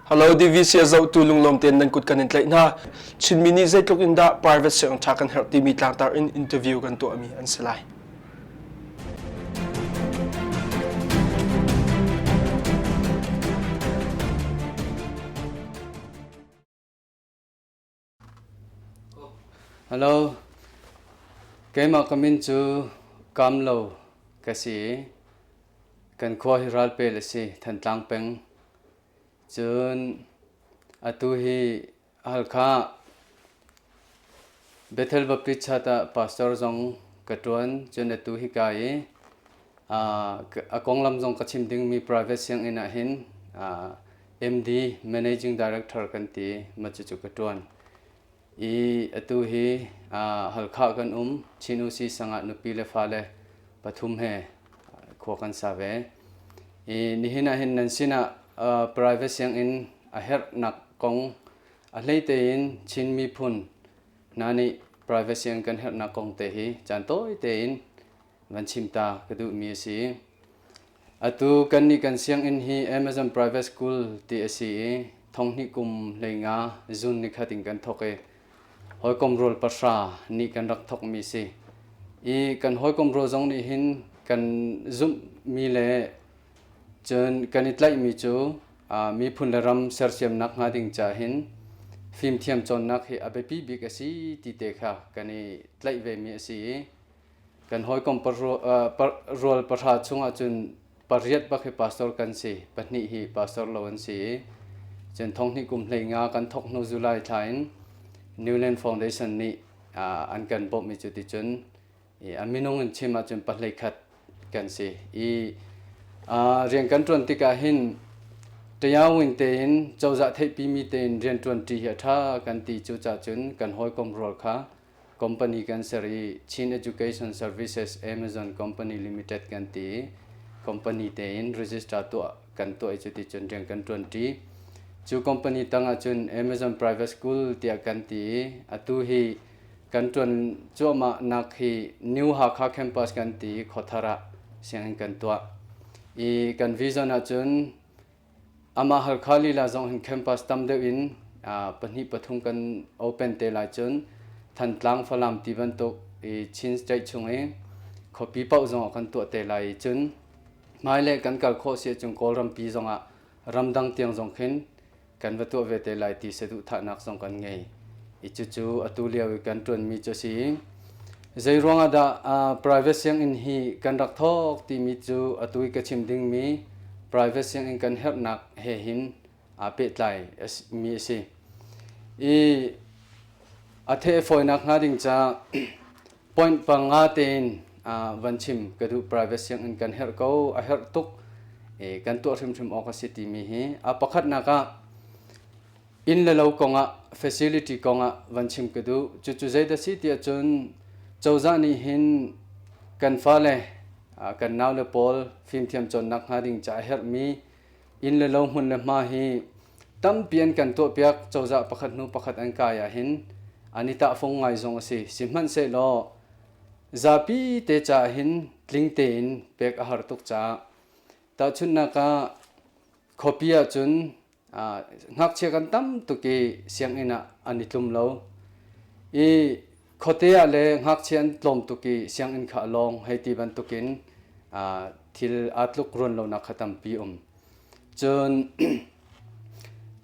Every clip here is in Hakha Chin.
Hello DVC a zohtu lunglawm tein nan kut kan in tlaih hna. Chinmi nih zeitluk in dah private sianginn ṭha kan herh timi tlangtar in interview kan tuahmi an si lai. Hello, keimah ka min cu Kamlo ka si i kan khua hi Ralpel a si, Thantlang peng. Cun atu hi Halkha Bethel Baptist Church ah pastor zong ka ṭuan. Cun atu hika i a konglam zong ka chim dingmi private sianginn ah hin MD Managing Director kan ti ma cucu ka ṭuan. I atu hi Halkha kan um Chin UC sangah nupi le fale pathum he khua kan sa ve. I nihin ah hin nan sinah private sianginn a herhnak kong a hlei tein Chin miphun hna nih private sianginn kan herhnak kong te hi caan tawi tein van chim ta ka duhmi a si. Atu kannih kan sianginn hi Amazon Private School ti a si i thonghnih kum 15 June nikhat in kan thawk i hawikom rual pahra nih kan rak thawkmi si. I kan hawikom rual zong nih hin kan zumhmi le cun kan i tlaihmi cu miphun le ram sersiamnak hnga ding ca hin fimthiam cawnnak hi a biapi bik a si ti te kha kan i tlaih vemi a si i Kan hawikom rual pahra chungah cun pariat bak hi pastor kan si, pahnih hi pastor lo an si i cun thonghnih kum 15 kan thawk hnu July thla in Newland Foundation nih an kan bawmh i cuticun a minung in chim ahcun pahlei khat kan si i rian kan ṭuan tikah hin Tayawin tein cozah theihpimi tein rian ṭuanṭi hi a ṭha kan ti cucaah cun kan hawikom rual kha company kan ser i Chin Education Services Amazon Company Limited kan ti i company tein register tuah kan tuah i cuti cun rian kan ṭuanṭi. Cu company tang ahcun Amazon Private School tiah kan ti i atu hi kan ṭuan cuahmah nak hi New Hakha Campus kan ti i Khuathar ah sianginn kan tuah. I kan vision ahcun Amah Halkha lila zong hin campus tam deuh in pahnih pathum kan open te lai cun Thantlang Falam ti bantuk i Chin State chung i khuapi paoh zong ah kan tuah te lai i cun hmailei kan kal khawh si ahcun Kawlrampi zong ah ramdang tiang zong khin kan va tuah ve te lai ti saduhthahnak zong kan ngei. I cucu atu lio i kan ṭuanmi cu a si. Zei ruangah dah private sianginn hi kan rak thawk timi cu atu i ka chim dingmi private sianginn kan herhnak he hin aa pehtlai mi a si. I a theh fawinak hnga ding ca point panga tein van chim ka duh private sianginn kan herh ko a herh tuk kan tuah hrimhrim awk a si timi hi a pakhatnak ah inn le lo kongah facility kongah van chim ka duh cucu zeidah si tiah cun cozah nih hin kan fale kan naule pawl fimthiam cawnnak hnga ding ca a herhmi inn le lo hmun le hma hi tampi an kan tuahpiak cozah pakhat hnu pakhat an kai ah hin an i tahfung ngai zong a si sihmanhsehlaw zapi te caah hin tling tein pek a har tuk caah tahchunhnak ah khuapi ahcun ngakchia kan tam tuk i sianginn ah an i tlum lo i khuate ah le ngakchia an tlawm tuk i sianginn kha a lawng hei ti bantukin thil aa tluk ruan lonak kha tampi um. Cun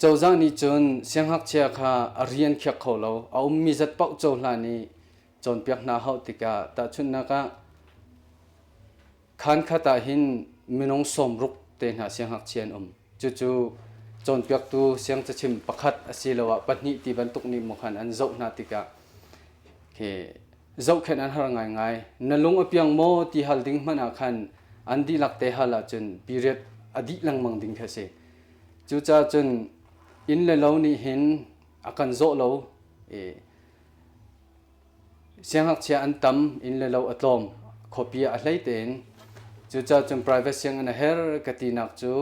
cozah nih cun siangngakchia kha a rian khiak kho lo a ummi zat paoh cohlan i cawnpiak hna hauh tikah tahchunhnak ah Khaan khat ah hin minung sawmruk te hna siangngakchia an um. Cucu cawnpiaktu siangcachim pakhat asiloah pahnih ti bantuk nih maw khan an zoh hna tikah khi zohkhenh an har ngaingai. Na lung a piang maw ti hal ding hmanh ah khan an dihlak te hal ahcun period a dih lengmang ding khi a si. Cucaah cun inn le lo nih hin a kan zawh lo i Siangngakchia an tam, inn le lo a tlawm, khuapi ah a hlei tein. Cucaah cun private sianginn a herh ka tinak cu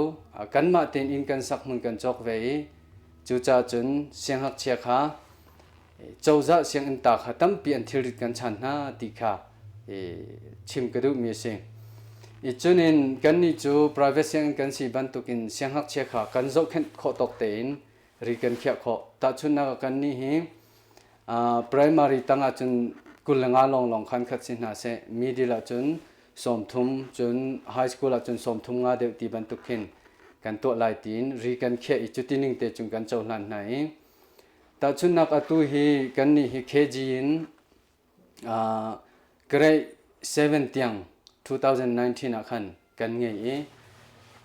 kanmah tein inn kan sak hmun kan cawk ve i cucaah cun siangngakchia kha cozah sianginn ta kha tampi an thilrit kan chan hna ti kha chim ka duhmi a si. I cunin kannih cu private sianginn kan si bantukin siangngakchia kha kan zohkhenh khawh tawk tein ri kan khiah khawh. Tahchunhnak ah kannih hi primary tang ahcun 25 lawnglawng khan khat si hna seh, middle ahcun 30, cun high school ahcun 30 nga deuh ti bantuk khin kan tuah lai tiin ri kan khiah i cuti ning te cun kan cohlan hna i tahchunhnak atu hi kannih hi KG in Grade 7 tiang 2019 ah khan kan ngei i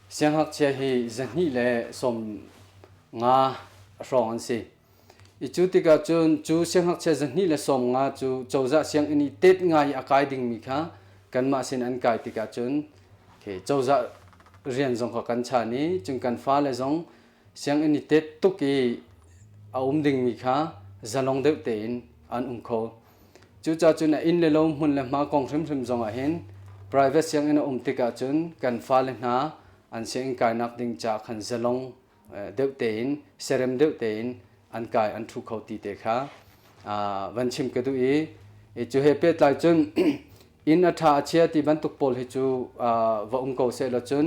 siangngakchia hi 250 hrawng an si. I cu tikah cun cu siangngakchia 250 cu cozah sianginn i tet ngai i a kai dingmi kha kanmah sin an kai tikah cun cozah rian zong kha kan chan i cun kan fale zong sianginn i tet tuk i a um dingmi kha zalong deuh tein an um kho. Cucaah cun a inn le lo hmun le hma kong hrimhrim zong ah hin private sianginn a um tikah cun kan fale hna an sianginn kainak ding ca khan zalong deuh tein serem deuh tein an kai an ṭhu kho ti te kha van chim ka duh i cu he pehtlai cun inn a ṭha a chia ti bantuk pawl hi cu va um ko seh law cun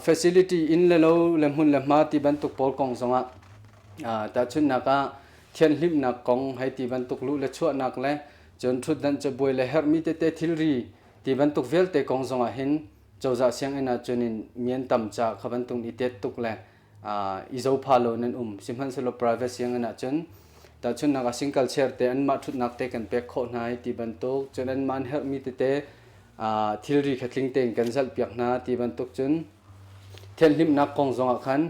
facility inn le lo le hmun le hma ti bantuk pawl kong zongah tahchunhnak ah thianhlimnak kong hei ti bantuk luh le chuahnak le cun ṭhutdan cabuai le herhmi tete thilri ti bantuk vialte kong zongah hin cozah sianginn ah cun in mian tam ca kha bantuk i tet tuk le i zopha lo nan um. Sihmanhsehlaw private sianginn ah cun tahchunhnak ah single chair te anmah ṭhutnak te kan pek khawh hna i ti bantuk cun anmah an herhmi tete thilri kha tling tein kan zalhpiak hna ti bantuk cun thianhlimnak kong zongah khan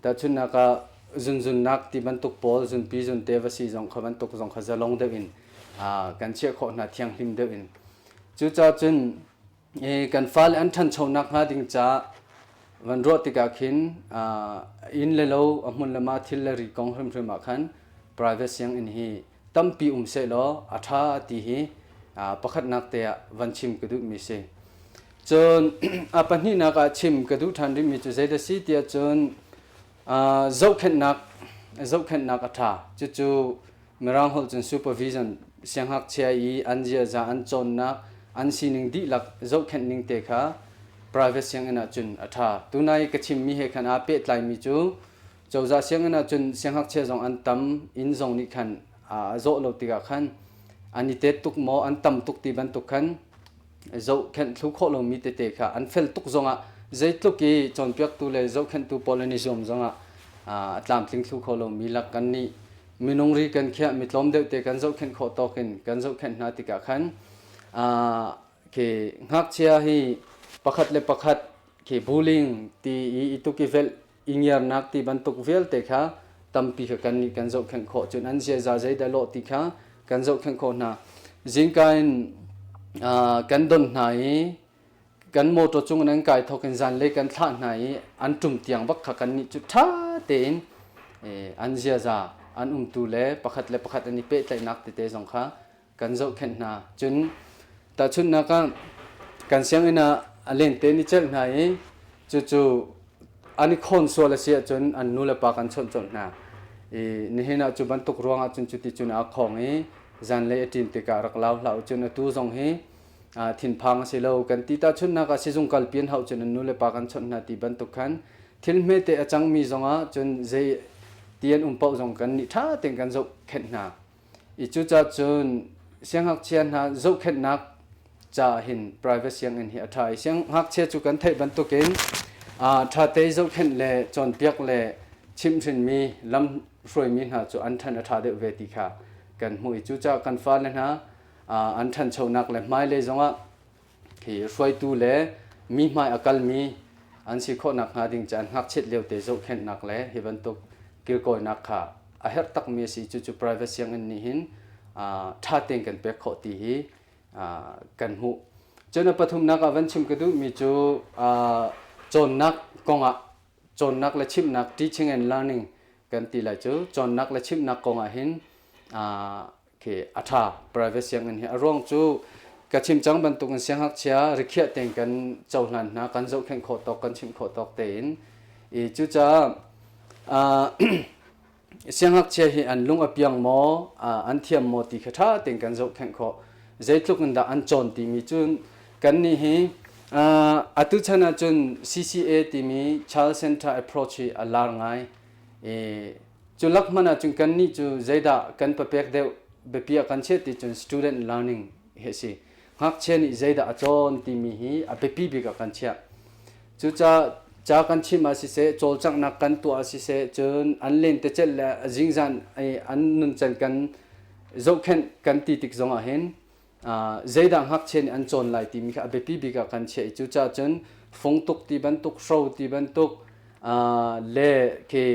tahchunhnak ah zunzunnak ti bantuk pawl zunpi zunte va si zong kha bantuk zong kha zalong deuh in kan chiah khawh hna, thianghlim deuh in. Cucaah cun kan fale an ṭhanchonak hnga ding caah van ruah tikah khin inn le lo a hmun le ma thil le ri kong hrimhrim ah khan private sianginn hi tampi um sehlaw a ṭha ti hi pakhatnak te ah van chim ka duhmi si. Cun a pahnihnak ah chim ka duh ṭhan rihmi cu zeidah si tiah cun zohkhenhnak zohkhenhnak a ṭha. Cucu Mirang holh cun supervision, siangngakchia i an ziaza, an cawnnak, an sining dihlak zohkhenh ning te kha private sianginn ah cun a ṭha. Tunai ka chimmi he khan aa pehtlaimi cu cozah sianginn ah cun siangngakchia zong an tam, inn zong nih khan a zawh lo tikah khan an i tet tuk maw, an tam tuk ti bantuk khan zohkhenh thlu khawh lomi tete kha an fel tuk zongah zeitluk i cawnpiaktu le zohkhenhtu pawl an i zuam zongah a tlamtling thlu kho lomi lak kan nih minung ri kan khiah mi tlawm deuh te kan zohkhenh khawh tawk in kan zohkhenh hna tikah khan khi ngakchia hi pakhat le pakhat khi bullying ti i i tuk i velh i ngiarnak ti bantuk vialte kha tampi kha kan nih kan zohkhenh khawh. Cun an ziaza zeidah lawh ti kha kan zohkhenh khawh hna. Zingka in kan don hna i kan motor cung in an kai thawk in zanlei kan thlah hna i an ṭum tiang bak kha kan nih cu ṭha tein an ziaza an umtu le pakhat le pakhat an i pehtlaihnak tete zong kha kan zohkhenh hna. Cun tahchunhnak ah kan sianginn ah a lente an i celh hna i cucu an i khawn sual a si ahcun an nu le pa kan chawnh colh hna. I nihin ah cu bantuk ruangah cun cuti cun aa khawng i zanlei a ṭin tikah rak lau hlah u, cun atu zong hi thinphang a si lo kan ti. Tahchunhnak ah sizung kalpi an hauh cun an nu le pa kan chawnh hna ti bantuk khan thil hmete a cangmi zongah cun zei ti an um paoh zong kan nih ṭha tein kan zohkhenh hna. I cucaah cun siangngakchia hna zohkhenhnak ca hin private sianginn hi a ṭha i siangngakchia cu kan theih bantukin ṭha te zohkhenh le cawnpiak le chimhhrinmi lam hruaimi hna cu an ṭhan a ṭha deuh ve ti kha kan hmuh i cucaah kan fale hna an ṭhanchonak le hmailei zongah hi hruaitu le mi hmai a kalmi an si khawh nakhnga ding caan ngakchiat lio te zohkhenhnak le hi bantuk kilkawinak kha a herh takmi a si. Cucu private sianginn nih hin ṭha tein kan pek khawh ti hi kan hmuh. Cun a pathumnak ah van chim ka duhmi cu cawnnak kongah cawnnak le chimhnak, teaching and learning kan ti lai cu, cawnnak le chimhnak kongah hin khi a ṭha private sianginn hi. A ruang cu ka chim cang bantukin siangngakchia rikhiah tein kan cohlan hna, kan zohkhenh khawh tawk, kan chimh khawh tawk tein i cucaah siangngakchia hi an lung a piang maw, an thiam maw ti kha ṭha tein kan zohkhenh khawh, zeitluk in dah an cawn timi cun kannih hi. Atu chan ahcun CCA timi Child Center Approach hi a lar ngai. Cu lak hmanh ahcun kannih cu zeidah kan papek deuh biapi ah kan chiah ti cun student learning hi a si. Ngakchia nih zeidah a cawn timi hi a biapi bik ah kan chiah. Cucaah ca kan chim ah siseh, cawlcanghnak kan tuah ah siseh, cun an lentecelh le zingzan an nuncan kan zohkhenh kan ti tik zong ah hin zeidah ngakchia nih an cawn lai timi kha a biapi bik ah kan chiah i cucaah cun fungtuk ti bantuk, hro ti bantuk le khi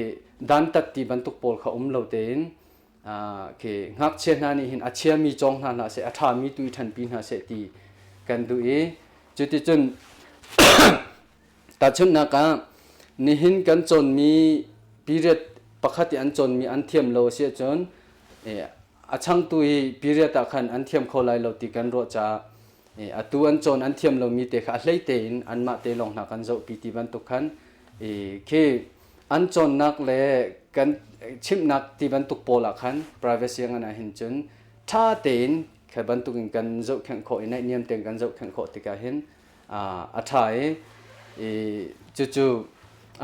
dantat ti bantuk pawl kha um lo tein khi ngakchia hna nih hin a chiami cawng hna hlah seh, a ṭhami tu i ṭhanpi hna seh ti kan duh i cuticun tahchunhnak ah nihin kan cawnmi period pakhat i an cawnmi an thiam lo a si ahcun a changtu hi period ah khan an thiam kho lai lo ti kan ruah caah atu an cawn an thiam lomi te kha a hlei tein anmah te lawng hna kan zohpi ti bantuk khan khi an cawnnak le kan chimhnak ti bantuk pawl ah khan private sianginn ah hin cun ṭha tein kha bantuk in kan zohkhenh khawh i naihniam tein kan zohkhenh khawh tikah hin a ṭha i cucu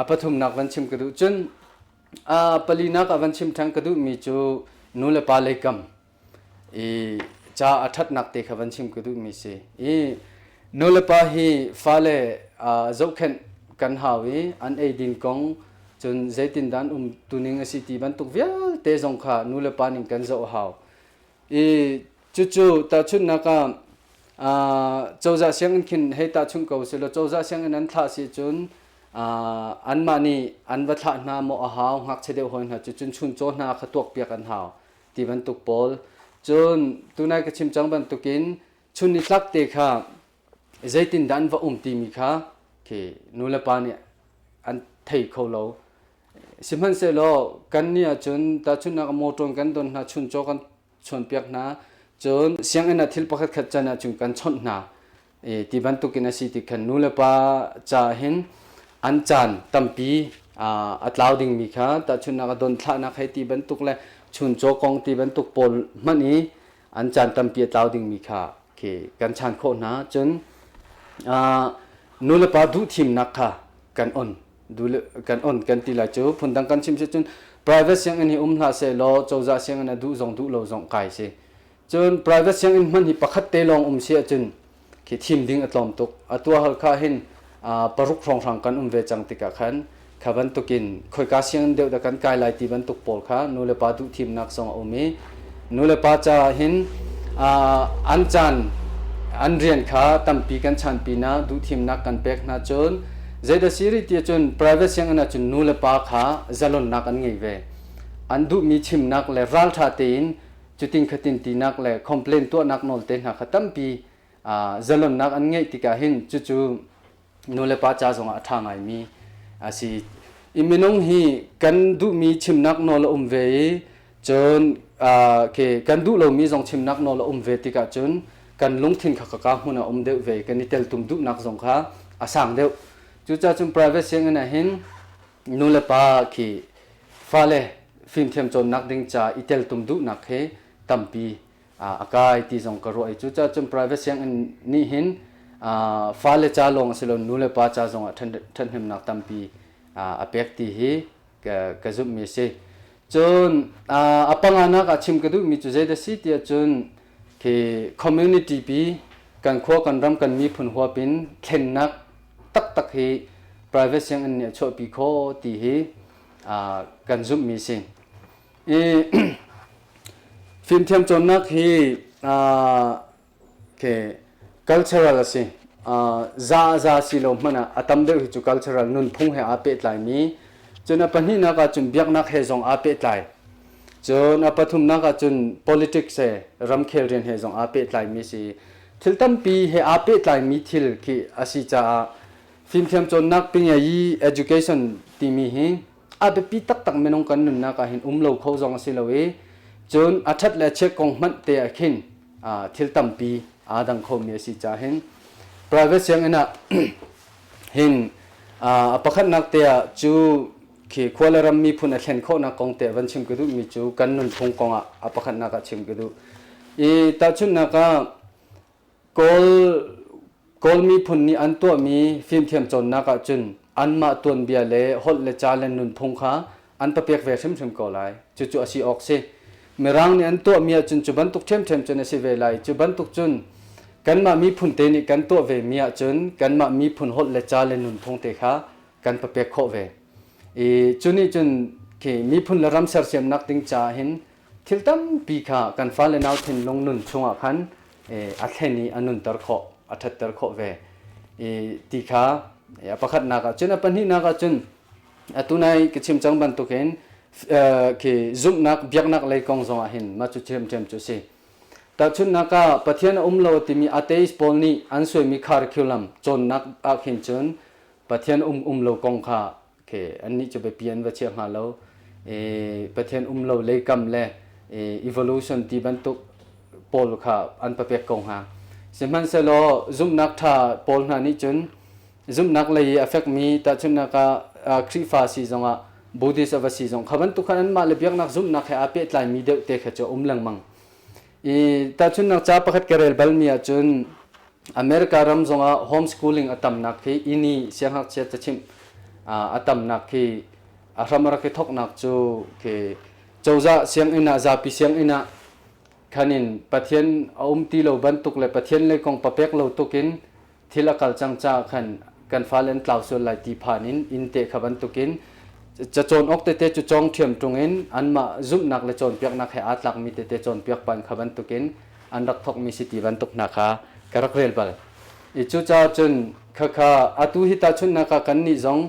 a pathumnak van chim ka duh. Cun a palinak ah van chim ṭhan ka duhmi cu nu le pa lei kam i ca a ṭhatnak te kha van chim ka duhmi si i nu le pa hi fale zohkhenh kan hau i an eidin kong, cun zeitindah an um tuning a si ti bantuk vialte zong kha nu le pa ning kan zoh hau i cucu tahchunhnak ah cozah sianginn khin hei tahchunh ko selaw, cozah sianginn an thlah si cun anmah nih an va thlah hna maw a hau, ngakchia deuh hawi hna cu, cun chuncaw hna kha tuakpiak an hau ti bantuk pawl. Cun tunai ka chim cang bantukin chun ni tlak te kha zeitindah an va um timi kha khi nu le pa nih an thei kho lo. Sihmanhsehlaw kan nih ahcun tahchunhnak motor kan don hna, chuncaw kan chawnpiak hna, cun sianginn ah thil pakhat khat can ahcun kan chawnh hna ti bantukin a si ti khan nu le pa ca hin an caan tampi a tlau dingmi kha, tahchunhnak a don thlahnak hei ti bantuk le chuncaw kong ti bantuk pawl hmanh i an caan tampi a tlau dingmi kha khi kan chan khawh hna. Cun nu le pa duhthimnak kha kan on kan on kan ti lai cu. Phundang kan chim si cun private sianginn hi um hlah seh law cozah sianginn a duh zong duh lo zong kai si. Cun private sianginn hmanh hi pakhat te lawng um si ahcun khi thim ding a tlawm tuk. Atu Halkha hin paruk hrawnghrang kan um ve cang tikah khan kha bantukin khoika sianginn deuh dah kan kai lai ti bantuk pawl kha nu le pa duh thimnak zong a um i nu le pa caah hin an caan an rian kha tampi kan chan pinah duhthimnak kan pek hna. Cun zeidah si rih ti ahcun private sianginn ahcun nu le pa kha zalonnak an ngei ve, an duhmi chimnak le ralṭha tein cutin khatin tinak le complain tuahnak nawl te hna kha tampi zalonnak an ngeih tikah hin cucu nu le pa ca zongah a ṭha ngaimi a si i minung hi kan duhmi chimnak nawl a um ve i cun ke kan duh lomi zong chimnak nawl a um ve tikah cun kan lungthin kha ka hmun a um deuh ve, kan i teltum duhnak zong kha a sang deuh. Cucaah cun private sianginn ah hin nu le pa khi fale fimthiam cawnnak ding ca i teltum duhnak hi tampi a kai ti zong ka ruah i cucaah cun private sianginn nih hin fale ca lawng a si lo, nu le pa ca zong ah ṭhathnemnak tampi a pek ti hi ka zumhmi a si. Cun a panganak ah chim ka duhmi cu zeidah si tiah cun khi community pi, kan khua kan ram kan miphun huap in thlennak taktak hi private sianginn nih a chuahpi khawh ti hi kan zumhmi a si. I fimthiam cawnnak hi ke cultural a si. Za za si lo hmanh ah a tam deuh hi cu cultural nunphung he aa pehtlaimi. Cun a pahnihnak ah cun biaknak he zong aa pehtlai. Cun a pathumnak ah cun politics he ramkhel rian he zong aa pehtlaimi si. Thil tampi he aa pehtlaimi thil khi a si caah fimthiam cawnnak pingayi education timi hi a biapi taktak. Minung kan nunnak ah hin um lo kho zong a si lo i cun a ṭhat le a chiat kong hmanh te ah khin thil tampi aa dang khomi a si caah hin private sianginn ah hin a pakhatnak te ah cu khi khua le ram miphun a thlen khawhnak kong te van chim ka duhmi cu kan nunphung kong ah a pakhatnak ah chim ka duh i tahchunhnak ah Kawl. Kawl miphun nih an tuahmi fimthiam cawnnak ahcun anmah tuanbia le holh le ca le nunphung kha an papek ve hrimhrim ko lai. Cucu a si awk si. Mirang nih an tuahmi ahcun cu bantuk ṭhiamṭhiam cun a si ve lai. Cu bantuk cun kanmah miphun te nih kan tuah vemi ahcun kanmah miphun holh le ca le nunphung te kha kan papek khawh ve. I cu nih cun khi miphun le ram sersiamnak ding caah hin thil tampi kha kan fale nau thinlung nun chungah khan a thlen i a nunter khawh, a ṭhatter khawh ve. I ti kha a pakhatnak ah cun a pahnihnak ah cun atu nai ka chim cang bantukin khi zumhnak biaknak lei kong zong ah hin mah cu ṭhiamṭhiam cu a si. Tahchunhnak ah Pathian a um lo timi atheist pawl nih an suaimi curriculum cawnnak ah khin cun Pathian um um lo kong kha khi annih cu biapi an va chia hnga lo. Pathian um lo leikam le evolution ti bantuk pawl kha an papek ko hnga. Sihmanhsehlaw zumhnak ṭha pawl hna nih cun zumhnak lei i a fekmi tahchunhnak ah Khrihfa si zongah Buddhist a va si zong kha bantuk khan anmah le biaknak zumhnak he aa pehtlaimi deuh te kha cu a um lengmang. I tahchunhnak ca pakhat ka rel balmi ahcun America ram zongah homeschooling a tamnak khi ini siangngakchia cachimh a tamnak khi a hram a rak i thawknak cu khi cozah sianginn ah zapi sianginn ah khanin Pathian a um ti lo bantuk le Pathian lei kong papek lo tukin thil a kal cang caah khan kan fale an tlau sual lai ti phan in inn te kha bantukin cacawn awk tete cu cawng ṭhiam ṭung in anmah zumhnak le cawnpiaknak he aa tlakmi tete cawnpiak pan kha bantukin an rak thawkmi si ti bantuk hna kha ka rak rel bal. I cucaah cun khakha atu hi tahchunhnak ah kannih zong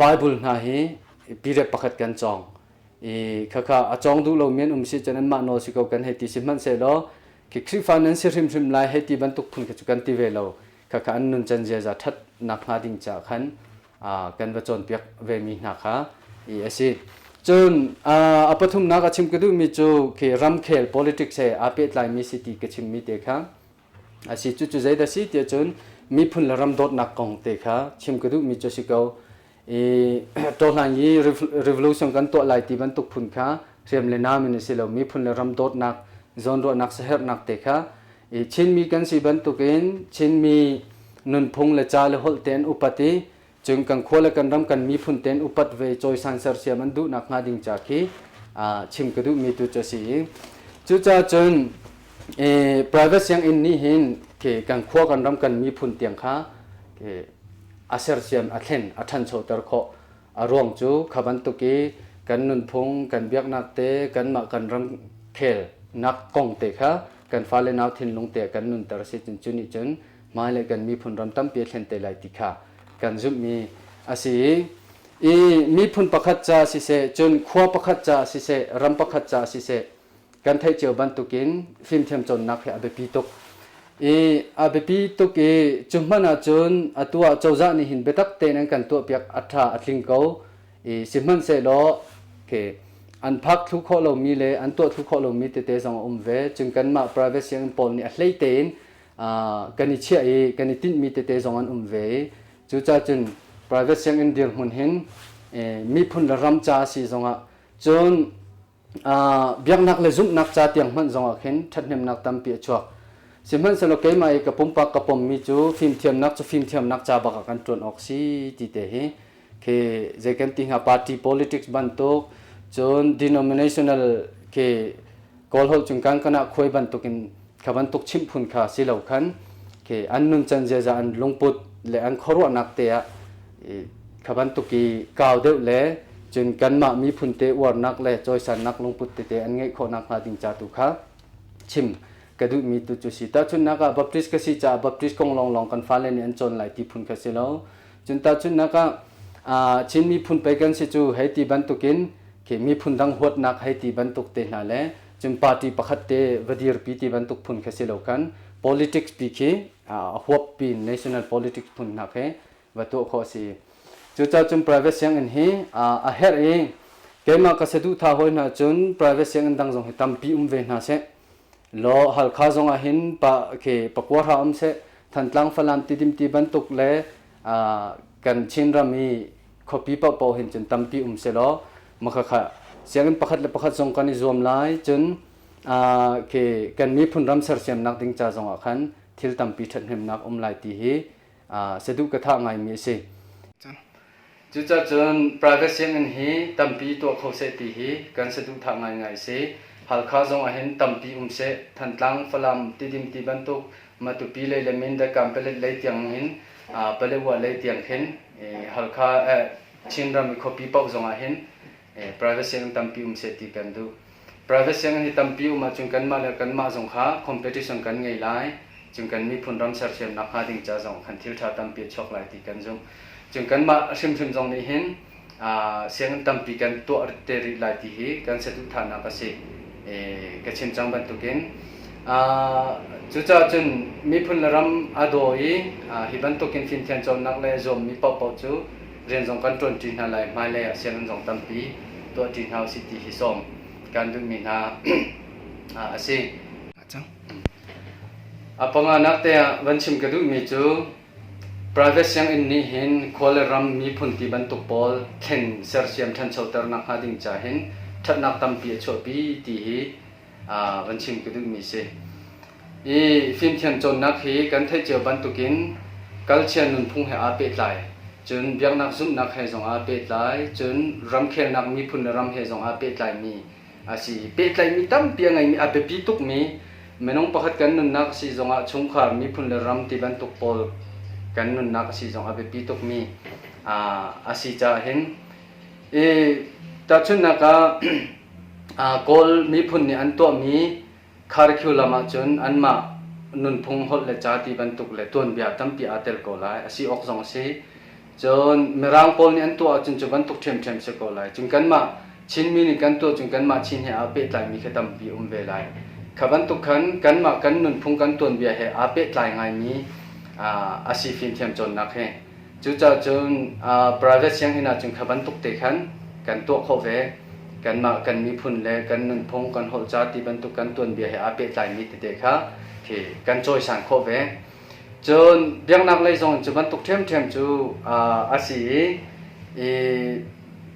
Bible hna hi period pakhat kan cawng. I khakha a cawng duh lomi an um si cun anmah nawl si ko kan hei ti sihmanhsehlaw khi Khrihfa nan si hrimhrim lai hei ti bantuk phun kha cu kan ti ve lo. Khakha an nuncan ziaza ṭhat nakhnga ding caah khan kan va cawnpiak vemi hna kha i a si. Cun a pathumnak a chim ka duhmi cu khi ramkhel politics he aa pehtlaimi si ti ka chimmi te kha a si. Cucu zeidah si tiah cun miphun le ram dawtnak kong te kha chim ka duhmi cu a si ko. I tawhlan i revolution kan tuah lai ti bantuk phun kha hriam le nam in a si lo miphun le ram dawtnak zawnruahnak saherhnak te kha i Chinmi kan si bantukin Chinmi nunphung le ca le holh tein upat i cun kan khua le kan ram kan miphun tein upat ve cawisan sersiam an duhnak hnga ding ca khi chim ka duhmi tu cu a si i cucaah cun private sianginn nih hin khi kan khua kan ram kan miphun tiang kha a sersiam a thlen a ṭhanchoter khawh a ruang cu kha bantuk i kan nunphung kan biaknak te kanmah kan ramkhel nak kong te kha kan fale nau thinlung te kan nunter si cun cu nih cun hmailei kan miphun ram tampi a thlen te lai ti kha kan zumhmi a si i miphun pakhat ca siseh cun khua pakhat ca siseh ram pakhat ca siseh kan theih cio bantukin fimthiam cawnnak hi a biapi tuk. I a biapi tuk i cu hmanh ahcun atu ah cozah nih hin biatak tein an kan tuahpiak a ṭha a tling ko. I sihmanhsehlaw okay, an phak thlu khawh lomi le an tuah thlu khawh lomi tete zong a um ve. Cun kanmah private sianginn pawl nih a hlei tein kan i chiah i kan i tinhmi tete zong an um ve i cucaah cun private sianginn dirhmun hin miphun le ram ca a si zongah cun biaknak le zumhnak ca tiang hmanh zongah khin ṭhathnemnak tampi a chuak. Sihmanhsehlaw keimah i ka pumpak ka pommi cu fimthiamnak cu fimthiamnak ca bak ah kan ṭuan awk si ti te hi khi zei kan ti hnga party politics bantuk cun denominational khi Kawl holh cung kan kana khuai bantuk in kha bantuk chimh phun kha si lo khan khi an nuncan ziaza an lungput le an khuaruahnak te ah kha bantuk i kau deuh le cun kanmah miphun te uarnak le cawisannak lungput tete an ngeih khawhnak hnga ding ca tu kha chim ka duhmi tu cu si. Tahchunhnak ah Baptist ka si caah Baptist kong lawnglawng kan fale nih an cawn lai ti phun kha si lo. Cun tahchunhnak ah Chin miphun pei kan si cu hei ti bantukin khi miphun dang huatnak hei ti bantuk te hna le cun party pakhat te va dirpi ti bantuk phun kha si lo khan politics pi khi a huap pin national politics phun hna khi va tuah khawh a si. Cucaah cun private sianginn hi a herh i keimah ka saduhthah hawi hna cun private sianginn dang zong hi tampi um ve hna seh. Law Halkha zong ah hin pa khi pakua hra um seh Thantlang Falam Tidim ti bantuk le kan Chinram i khuapi paohpaoh hin cun tampi um seh law maka kha sianginn pakhat le pakhat zong kan i zuam lai cun khi kan miphun ram sersiamnak ding ca zong ah khan thil tampi ṭhathnemnak um lai ti hi saduh ka thah ngaimi a si. Cucacun private sianginn hi tampi tuah kho seh ti hi kan saduhthah ngaingai a si. Halkha zong ahhin tampi um seh. Thantlang, Falam, Tidim ti bantuk Matupi lei le Mindat Kanpalet lei tiang in Paletwa lei tiang khin Halkha Chinram i khuapi paoh zong ahhin private sianginn tampi um seh ti kan duh. Private sianginn hi tampi um ahcun kanmah le kanmah zong kha competition kan ngei lai. Cun kan miphun ram sersiamnak hnga ding ca zong khan thil ṭha tampi a chuak lai ti kan zumh. Cun kanmah hrimhrim zong nih hin sianginn tampi kan tuah te rih lai ti hi kan saduhthahnak a si. Ka chim cang bantukin cucaah cun miphun le ram a daw i hi bantukin fimthiam cawnnak le zuammi paohpaoh cu rian zong kan ṭuanṭi hna lai, hmailei ah sianginn zong tampi tuahṭi hna usih ti hi sawm kan duhmi hna a si. A panganak te ah van chim ka duhmi cu private sianginn nih hin khua le ram miphun ti bantuk pawl thlen sersiam ṭhanchoter nakhnga ding ca hin ṭhatnak tampi a chuahpi ti hi van chim ka duhmi si. I fimthiam cawnnak hi kan theih cio bantukin kalchia nunphung he aa pehtlai. Cun biaknak zumhnak he zong aa pehtlai. Cun ramkhelnak miphun le ram he zong aa pehtlaimi a si. Pehtlaihmi tampi a ngeimi a biapi tukmi minung pakhat kan nunnak a si zongah chungkhar miphun le ram ti bantuk pawl kan nunnak a si zong a biapi tukmi a si caah hin i tahchunhnak ah Kawl miphun nih an tuahmi Curriculum ahcun anmah nunphung holh le ca ti bantuk le tuanbia tampi aa tel ko lai. A si awk zong a si. Cun Mirang pawl nih an tuah ahcun cu bantuk ṭhiamṭhiam si ko lai. Cun kanmah Chinmi nih kan tuah cun kanmah Chin he aa pehtlaimi kha tampi um ve lai. Kha bantuk khan kanmah kan nunphung kan tuanbia he aa pehtlai ngaimi a si fimthiam cawnnak hi. Cucaah cun private sianginn ahcun kha bantuk te khan kan tuah khawh ve. Kanmah kan miphun le kan nunphung, kan holh ca ti bantuk kan tuanbia he aa pehtlaimi tete kha khi kan cawisan khawh ve. Cun biaknak lei zong cu bantuk ṭhiamṭhiam cu a si i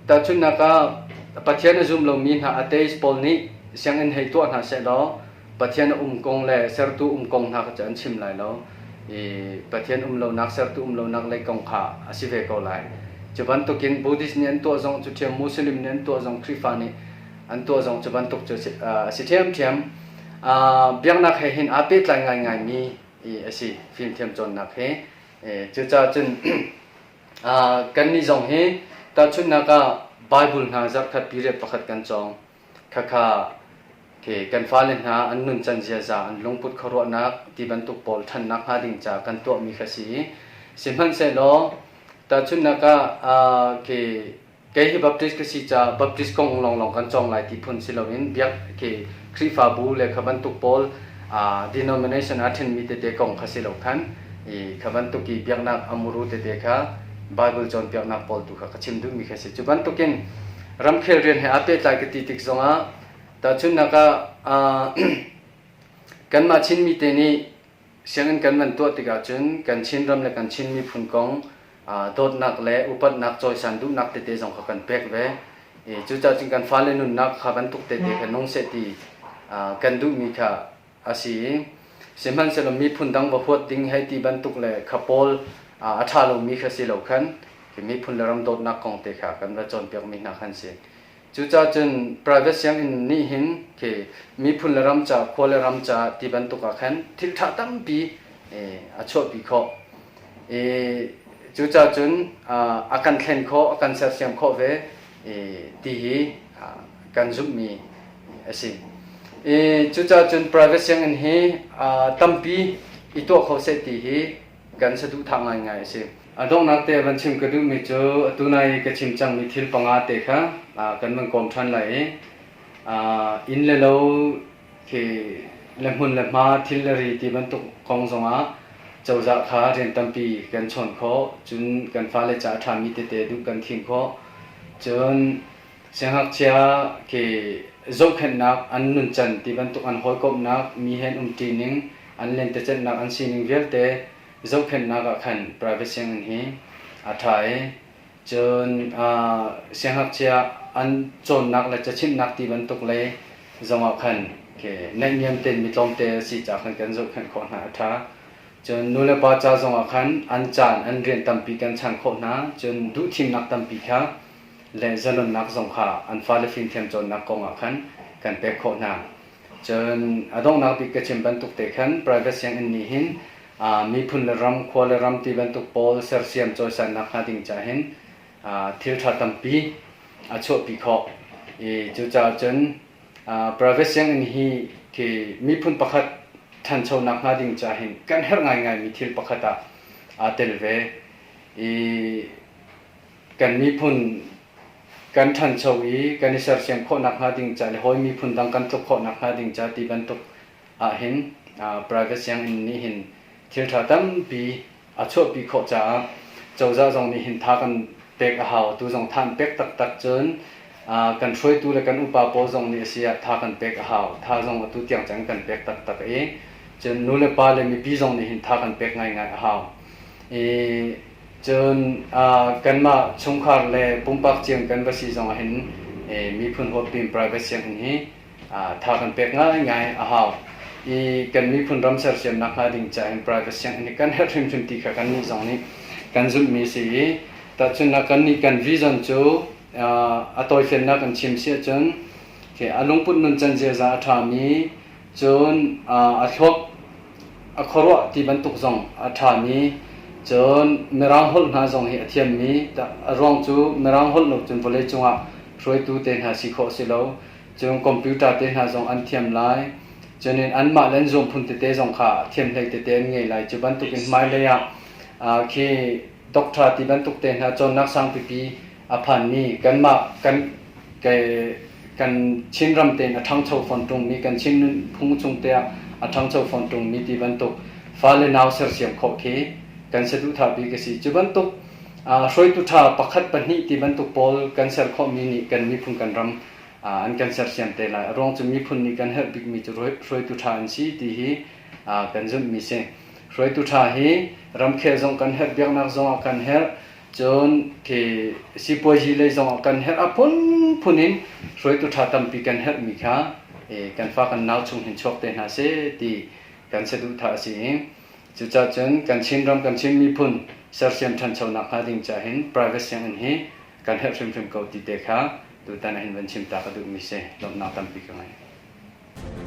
tahchunhnak ah Pathian a zum lomi hna atheist pawl nih sianginn hei tuah hna sehlaw Pathian a um kong le sertu um kong hna kha cu an chim lai lo i Pathian um lonak sertu um lonak lei kong kha a si ve ko lai. Cu bantukin Buddhist nih an tuah zong cu ṭhiam, Muslim nih an tuah zong, Khrihfa nih an tuah zong cu bantuk cu a si ṭhiamṭhiam. Biaknak he hin aa pehtlai ngaingaimi a si fimthiam cawnnak hi. Cucaah cun kannih zong hi tahchunhnak ah Bible hna zarhkhat period pakhat kan cawng. Khakha khi kan fale hna an nuncan ziaza, an lungput khuaruahnak ti bantuk pawl ṭhannak hnga ding ca kan tuahmi kha si i sihmanhsehlaw tahchunhnak ah khi kei hi Baptist ka si caah Baptist kong lawnglawng kan cawng lai ti phun si loin biak khi Khrihfabu le kha bantuk pawl denomination aa ṭhenmi tete kong kha si lo khan i kha bantuk i biaknak a muru tete kha Bible cawnpiaknak pawl tu kha ka chim duhmi kha si. Cu bantukin ramkhel rian he aa pehtlai ka ti tik zongah tahchunhnak ah kanmah Chinmi te nih sianginn kan van tuah tikah cun kan Chinram le kan Chin miphun kong dawtnak le upatnak cawisan duhnak tete zong kha kan pek ve. Cucaah cun kan fale nunnak kha bantuk tete kha nung seh ti kan duhmi kha a si i sihmanhsehlaw miphun dang va huat ding hei ti bantuk le kha pawl a ṭha lomi kha si lo khan miphun le ram dawtnak kong te kha kan va cawnpiakmi hna khan si. Cucaah cun private sianginn nih hin khi miphun le ram ca, khua le ram ca ti bantuk ah khan thil ṭha tampi a chuahpi khawh. I cucaah cun a kan thlen khawh, a kan sersiam khawh ve ti hi kan zumhmi a si. I cucaah cun private sianginn hi tampi i tuah kho seh ti hi kan saduhthah ngaingai a si. A donghnak te van chim ka duhmi cu atu nai ka chim cangmi thil panga te kha kan van kawm ṭhan lai i inn le lo khi le hmun le hma thil le ri ti bantuk kong zongah cozah kha rian tampi kan chawn khawh cun kan fale ca a ṭhami tete duh kan thim khawh cun siangngakchia khi zohkhenhnak an nuncan ti bantuk an hawikomhnak mi he an umṭi ning an lentecelhnak an sining vialte zohkhenhnak ah khan private sianginn hi a ṭha i cun siangngakchia an cawnnak le cachimhnak ti bantuk lei zongah khan naihniam tein mi tlawmte a si caah khan kan zohkhenh khawh hna a ṭha. Cun nulepa ca zongah khan an caan an rian tampi kan chan khawh hna. Cun duhthimnak tampi kha le zalonnak zong kha an fale fimthiam cawnnak kong ah khan kan pek khawh hna. Cun a donghnak bik ka chim bantuk te khan private sianginn nih hin miphun le ram, khua le ram ti bantuk pawl sersiam cawisannak hnga ding ca hin thil ṭha tampi a chuahpi khawh. I cucaah cun private sianginn hi khi miphun pakhat ṭhanchonak hnga ding ca hin kan herh ngaingaimi thil pakhat ah aa tel ve. I kan miphun kan ṭhancho i kan i sersiam khawh nakhnga ding ca le hawi miphun dang kan tluk khawh nakhnga ding ca ti bantuk ahhin private sianginn nih hin thil ṭha tampi a chuahpi khawh caah cozah zong nih hin tha kan pek a hau. Tu zong tha an pek taktak cun kan hruaitu le kan upa pawl zong nih a si ah tha kan pek a hau. Tha zong atu tiang cang kan pek taktak i cun nu le pa le mipi zong nih hin tha kan pek ngaingai a hau. I Cun kanmah chungkhar le pumpak cio kan va si zong ahhin miphun huapin private sianginn hi tha kan pek ngaingai a hau. I kan miphun ram sersiamnak hnga ding ca in private sianginn hi kan herh hrimhrim ti kha kannih zong nih kan zumhmi a si i tahchunhnak kannih kan vision cu a tawifiannak kan chim si ahcun a lungput nuncan ziaza a ṭhami cun a thluak A khuaruah ti bantuk zong a ṭhami, cun Mirang holh hna zong hi a thiammi. A ruang cu Mirang holh lo cun vawleicung ah hruaitu te hna si khawh a si lo. Cun computer te hna zong an thiam lai. Cun in anmah le an zuam phun tete zong kha thiamhlei tete an ngei lai. Cu bantukin hmailei ah khi doctor ti bantuk te hna cawnnak sang pipi a phanmi kanmah kan kan Chinram tein a ṭhangcho fawn ṭungmi kan Chin nunphung chung te ah a ṭhangcho fawn ṭungmi ti bantuk fale nau sersiam khawh khi kan saduhthah bik a si. Cu bantuk hruaitu ṭha pakhat pahnih ti bantuk pawl kan ser khawhmi nih kan miphun kan ram an kan sersiam te lai. A ruang cu miphun nih kan herh bikmi cu hruaitu ṭha an si ti hi kan zumhmi si. Hruaitu ṭha hi ramkhel zong kan herh, biaknak zong ah kan herh, Cun khi sipuazi lei zongah kan herh a phunphun in hruaitu ṭha tampi kan herhmi kha kan fa kan nau chung hin chuak te hna seh ti kan saduhthah a si i cucaah cun kan Chinram kan Chin miphun sersiam ṭhanchonak hnga ding ca hin private sianginn hi kan herh hrimhrim ko ti te kha tutan ah hin van chim ta ka duhmi si lawmhnak tampi ka ngei.